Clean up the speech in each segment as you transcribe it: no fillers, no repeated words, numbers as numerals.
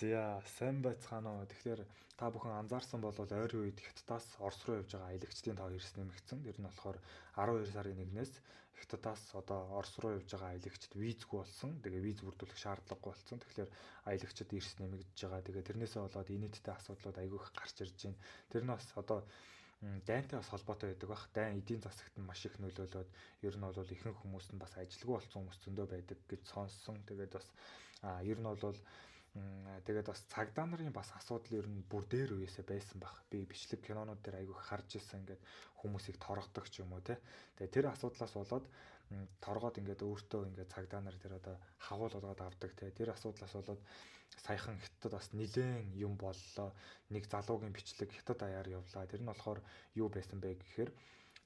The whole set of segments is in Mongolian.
За, сайн байцгаана уу. Тэгэхээр та бүхэн анзаарсан бол ойрын үед Хятадаас Орос руу явж байгаа аялагчдын тоо эрс нэмэгдсэн. Тэр нь болохоор 12 сарын 1-ээс Хятадаас одоо Орос руу явж байгаа аялагчид визгүй болсон. Тэгээ виз бүрдүүлэх шаардлагагүй болсон. Тэгэхээр аялагчид эрс нэмэгдэж байгаа. Тэгээ тэрнээсээ болоод инээдтэй асуудлууд айгүй их гарч ирж байна. Тэр нь бас одоо дайнтай бас холбоотой байдаг бах. Дайн эдийн засагт нь маш их нөлөөлөөд ер нь бол ихэнх хүмүүс нь бас ажилгүй болсон хүмүүс зөндөө байдаг гэж сонссон. Тэгээд бас ер нь бол тэгээд бас цагдаа нарын бас асуудал ер нь бүр дээр үеэсээ байсан баг. Би бичлэг кинонууд дээр айгүй харж ирсэн, ингээд хүмүүсийг торгодог ч юм уу те. Тэгээд тэр асуудлаас болоод торгоод ингээд өөртөө ингээд цагдаа нар тэр одоо хагуул болгоод авдаг те. Тэр асуудлаас болоод саяхан Хятад бас нилээн юм боллоо. Нэг залуугийн бичлэг Хятад даяар явлаа. Тэр нь болохоор юу байсан бэ гэхээр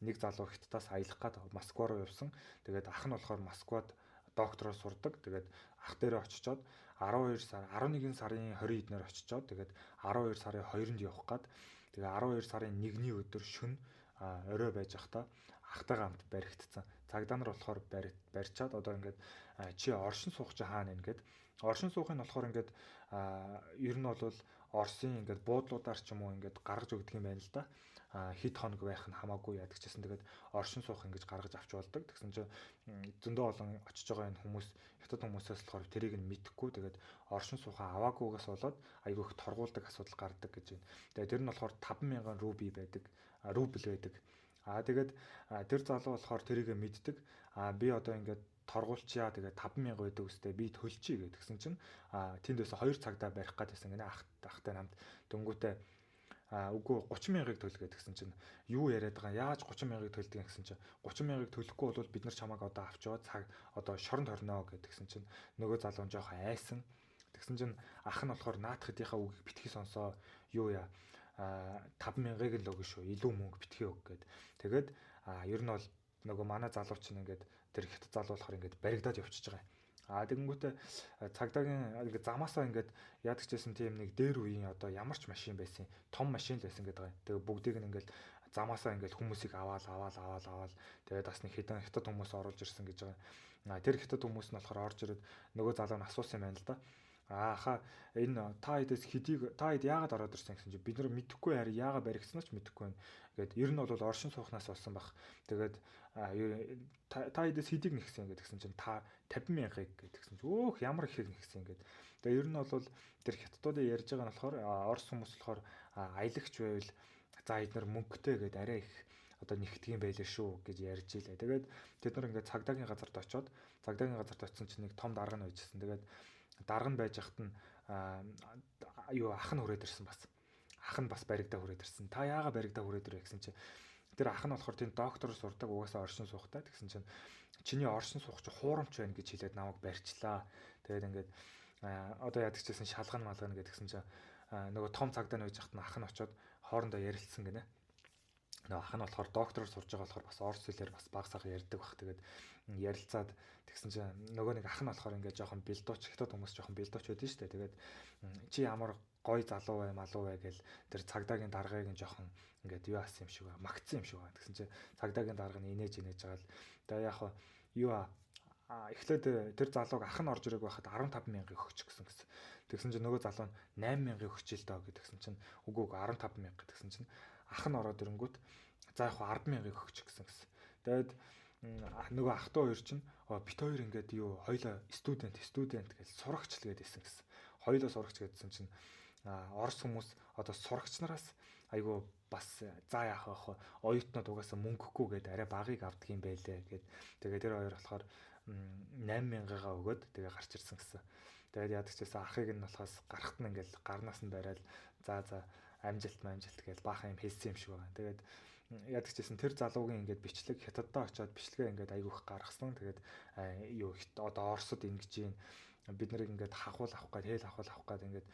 нэг залуу Хятадаас аялах гад Москва руу явсан. Тэгээд ах нь болохоор Москвад доктороо сурдаг. Тэгээд ах дээрээ очичоод 12 сар, 11 сарын 20 эднэр очичоод, тэгээд 12 сарын 2-нд явах гад, тэгээд 12 сарын 1-ний өдөр шөнө орой байж байхдаа ахтайгаа хамт баригдсан. Цагдаа нар болохоор барьчаад одоо ингээд чи оршин суух чи хаана ингээд оршин суухын болохоор ингээд ер нь бол Оросын ингээд буудлуудаар ч юм уу ингээд гаргаж өгдөг юм байна л да. Хэд хоног байх нь хамаагүй яадаг чсэн, тэгээд оршин суух ингэж гаргаж авч болдог. Тэгсэн чинь зөндөө олон очиж байгаа энэ хүмүүс хятад хүмүүсээс болохоор тэрийг нь мэдэхгүй, тэгээд оршин суухаа аваагүйгээс болоод айгүй их торгуулдаг асуудал гардаг гэж байна. Тэгээд тэр нь болохоор 5000 рубли байдаг. Рубль байдаг. Тэгээд тэр залуу болохоор тэрийг мэддэг. Би одоо ингээд торгуулчаа, тэгээд 5000 байдаг үстэй, би төлчий гэдгсэн чинь тэнд байсан 2 цагдаа барих гад байсан гинэ ах ахтай намд. Дөнгүүтээ үгүй, 30 мянгаыг төлгөө гэсэн чинь юу яриад байгаа, яаж 30 мянгаыг төлдөг гэсэн чинь 30 мянгаыг төлөхгүй бол бид нар чамайг одоо авч яваад цаг одоо шоронд хорно гэдгсэн чинь нөгөө залуу нь жоохон айсан. Тэгсэн чинь ах нь болохоор наадах хэдийнхээ үгийг битгий сонсоо, юу яа, 5 мянгаыг л өгнө шүү, илүү мөнгө битгий өг гэд. Тэгээд ер нь бол нөгөө манай залуу чинь ингээд тэр хятад залуу болохоор ингээд баригдаад явчихж байгаа юм. Тэгэнгүүтээ цагдаагийн ингээд замаасаа ингээд яадаг ч гэсэн тийм нэг дээр үеийн одоо ямар ч машин байсан, том машин л байсан гэдэг байгаа. Тэгээ бүгдийг нь ингээд замаасаа ингээд хүмүүсийг аваал аваал аваал аваал, тэгээд бас нэг хэдэн хятад хүмүүс оруулж ирсэн гэж байгаа. Тэр хятад хүмүүс нь болохоор орж ирээд нөгөө залуу нь асуусан юм байна л да. Аха, энэ та хэдээс хэдийг, та хэд яагаад ороод ирсэн гэсэн чинь бид нар мэдэхгүй, харин яагаад баригдсан ч мэдэхгүй байна. Ингээд ер нь бол оршин суухнаас болсон баг. Тэгээд та хэдээс хэдийг нэгсэн гэдгсэн чинь та 50 мянгаыг гэдгсэн чинь өөх, ямар ихээр нэгсэн гэд. Тэгээд ер нь бол тэр хятадуудын ярьж байгаа нь болохоор орос хүмүүс болохоор аялагч байвал за эднэр мөнгөтэй гэд арай их одоо нэгтгэх юм байлээ шүү гэж ярьж илээ. Тэгээд тэд нар ингээд цагдаагийн газарт очиод, цагдаагийн газарт очисон чинь нэг том дарга нь байжсэн. Тэгээд дарга нь байж хат нь юу ах нь хүрээд ирсэн бас. Ах нь бас баригдаа хүрээд ирсэн. Та яагаад баригдаа хүрээд ирв гэсэн чинь тэр ах нь болохоор тийм доктор сурдаг, угаасаа оршин суухтай. Тэгсэн чинь чиний оршин суух чи хуурамч байна гэж хэлээд намайг барьчлаа. Тэгээд ингээд одоо яадаг чийсэн шалган малгана гэдгсэн чинь нөгөө том цагдаа нь байж хат нь ах нь очиод хоорондоо ярилцсан гинэ. Нөгөө ах нь болохоор доктороор сурж байгаа болохоор бас орос хэлээр бас баг сага ярьдаг бах. Тэгээд ярилцаад тэгсэн чинь нөгөө нэг ах нь болохоор ингээд жоохон бэлдууч, хятад хүмүүс жоохон бэлдууч байдэн шүү дээ. Тэгээд чи ямар гой залуу бай малуу бай гэл тэр цагдаагийн даргаыг нь жоохон ингээд юу асан юм шиг ба, магтсан юм шиг ба. Тэгсэн чинь цагдаагийн дарга нь инээж инээж байгаа л тэгээ яг юу эхлээд тэр залууг ах нь орж ирээг байхад 15 мянгаыг өгч гэсэн гэсэн. Тэгсэн чинь нөгөө залуу нь 8 мянгаыг өгч ил доо гэдгсэн чинь үгүй үгүй, 15 мянга гэдгсэн чинь ах нь ороод ирэнгүүт за яг 10 мянгаыг өгч гэсэн гэсэн. Тэгээд нөгөө ах トゥ хоёр чинь бит хоёр ингээд юу хоёлоо студент студент гэж сурагч л гэдээсэн гэсэн. Хоёлоо сурагч гэдсэн чинь Орос хүмүүс одоо сурагч нараас айгүй бас за яах вэ, оюутнууд угаасаа мөнгөгүй гээд арай багыг авдаг юм байлээ гэд. Тэгээд тэр хоёр болохоор 8 мянгагаа өгөөд тэгээ гарч ирсэн гэсэн. Тэгээд яадаг ч гэсэн ахыг нь болохоос гарахт нь ингээл гарнаас нь барайл за за амжилт амжилт гэж баахан юм хэлсэн юм шиг байгаа. Тэгээд яадаг ч гэсэн тэр залуугийн ингээд бичлэг хятаддаа очиод бичлэгээ ингээд айгүйх гаргасан. Тэгээд юу одоо Оросод ингэж юм, бид нарыг ингээд хахуул авах гээд хэл хахуул авах гээд ингээд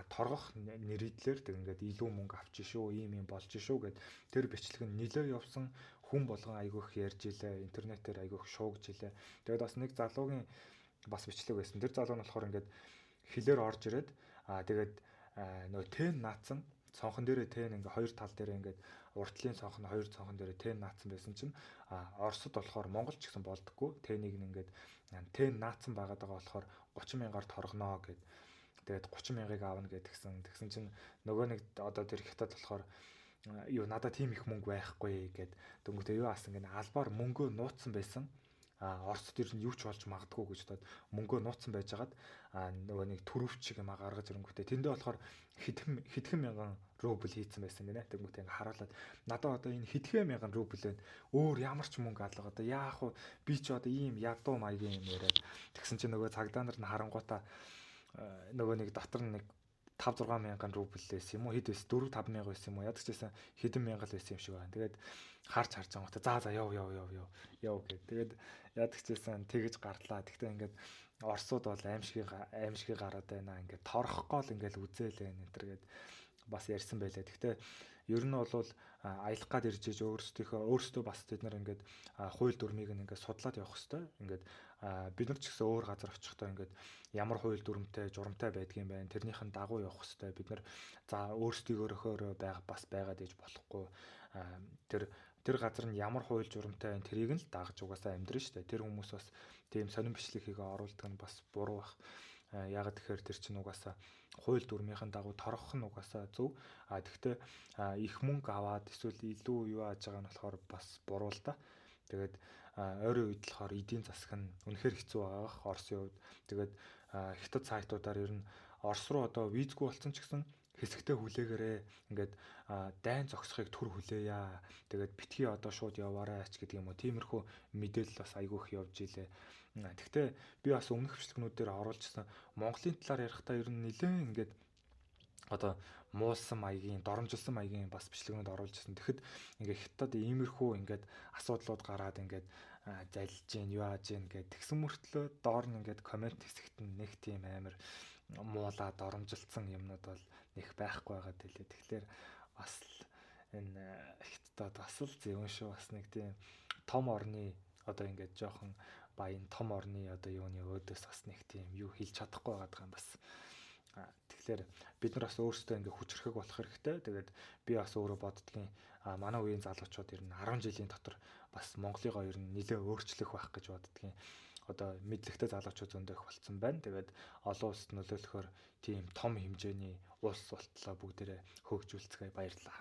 торгох нэрийдлэр тэг ингээд илүү мөнгө авчих шүү, ийм юм болж шүү гэд тэр бичлэг нь нилээ явсан, хүн болгон айгүйх ярьж илээ, интернетээр айгүйх шуугж илээ. Тэгээд бас нэг залуугийн бас бичлэг байсан. Тэр залуу нь болохоор ингээд хилээр орж ирээд тэгээд нөгөө тэн наацсан цонхон дээрээ тэн ингээ хоёр тал дээрээ ингээд уртлын цонхон, хоёр цонхон дээрээ тэн наацсан байсан чинь Оросд болохоор Монгол ч гэсэн болдгоо тэнийг ингээд тэн наацсан байгаад байгаа болохоор 30 мянгаар торгоно гэд. Тэгээд 30 мянгаыг аавна гэдгсэн. Тэгсэн чинь нөгөө нэг одоо тэр хятад болохоор юу надад тийм их мөнгө байхгүй гэд дөнгөтэй юу асан гэнэ албаар мөнгөө нууцсан байсан. Оросд ер нь юу ч болж магадгүй гэж бодоод мөнгөө нууцсан байжгаад нөгөө нэг төрөвчиг юм гаргаж ирэнгүүтээ тэндээ болохоор хэдхэн мянган рубль хийцэн байсан гинэ. Тэнгүүтээ ингээ харуулад надад одоо энэ хэдхэн мянган рубль байна. Өөр ямар ч мөнгө алга одоо яах вэ? Би ч одоо ийм ядуу маягийн юм яриад тэгсэн чинь нөгөө цагдаа нар нь харангуйтаа нөгөө нэг дотор нь нэг 5 6 мянган рубль байсан юм уу хэд байсан 4 5 мянга байсан юм уу яадаг ч байсан хэдэн мянга л байсан юм шиг байна. Тэгээд харж ангуудаа за яв яв яв яв яв гэд. Тэгээд яадаг ч байсан тэгэж гарлаа. Тэгтээ ингээд Оросууд бол аимшигыг гараад байна. Ингээд торох гол ингээд үзээлээ энэ төр гэд бас ярьсан байлаа. Тэгтээ ер нь бол аялах гад ирж иж өөрсдөө бас тэд нар ингээд хууль дүрмийг ингээд судлаад явах хэвээр. Ингээд бид нар ч гэсэн өөр газар очихдоо ингээд ямар хууль дүрмтэй, журамтай байдгийн байна. Тэрнийхэн дагуу явах хэвээр. Бид нар за өөрсдийгөөрөөхөө бас байгаад иж болохгүй. Тэр газар нь ямар хууль журамтай байна тэрийг нь л дагаж угаасаа амьдрын шүү дээ. Тэр хүмүүс бас тийм сонин бичлэг хийгээ оруулдаг нь бас буруу бах. Яагаад тэгэхээр тэр чинь угаасаа хууль дүрмийнхэн дагуу торгох нь угаасаа зөв. А тэгтээ их мөнгө аваад эсвэл илүү юу ааж байгаа нь болохоор бас буруу л да. Тэгээд ойрын үед болохоор эдийн засаг нь үнэхээр хэцүү байгаа Оросын хувьд. Тэгээд хятад сайтуудаар ер нь Орос руу одоо визгүй болсон ч гэсэн хэсэгтээ хүлээгээрээ ингээд дайн зогсохыг түр хүлээе. Тэгээд битгий одоо шууд яваарай ч гэдэг юм уу. Тиймэрхүү мэдээлэл бас айгүй их явж илээ. Тэгтээ би бас өмнөх бичлэгнүүдээр оруулжсэн Монголын талаар ярихдаа ер нь нэлээд ингээд одоо муулсан маягийн, доромжилсан маягийн бас бичлэгнүүд оруулж ирсэн. Тэгэхэд ингээд хятад иймэрхүү ингээд асуудлууд гараад ингээд залж гин, юу ааж гин гэд тэгсэн мөртлөө доор нь ингээд коммент хэсэгт нь нэг тийм амар муулаад доромжилсан юмнууд бол нэг байхгүй байгаа дэлээ. Тэгэхээр бас энэ хятадд бас л зөвөн шүү. Бас нэг тийм том орны одоо ингээд жоохон баян том орны одоо юуны өөдөөс бас нэг тийм юу хэлж чадахгүй байгаа юм бас. Тэгэхээр бид нар бас өөрсдөө ингээ хүчрхэг болох хэрэгтэй. Тэгээд би бас өөрөө боддгийн манай үеийн залуучууд ер нь 10 жилийн дотор бас Монголыгоо ер нь нэлээ өөрчлөх байх гэж боддгийн. Одоо мэдлэгтэй залуучууд зөндөө их болцсон байна. Тэгээд олон улсад нөлөөлөхөөр тийм том хэмжээний улс болтлоо бүгдээрээ хөгжүүлцгээе. Баярлалаа.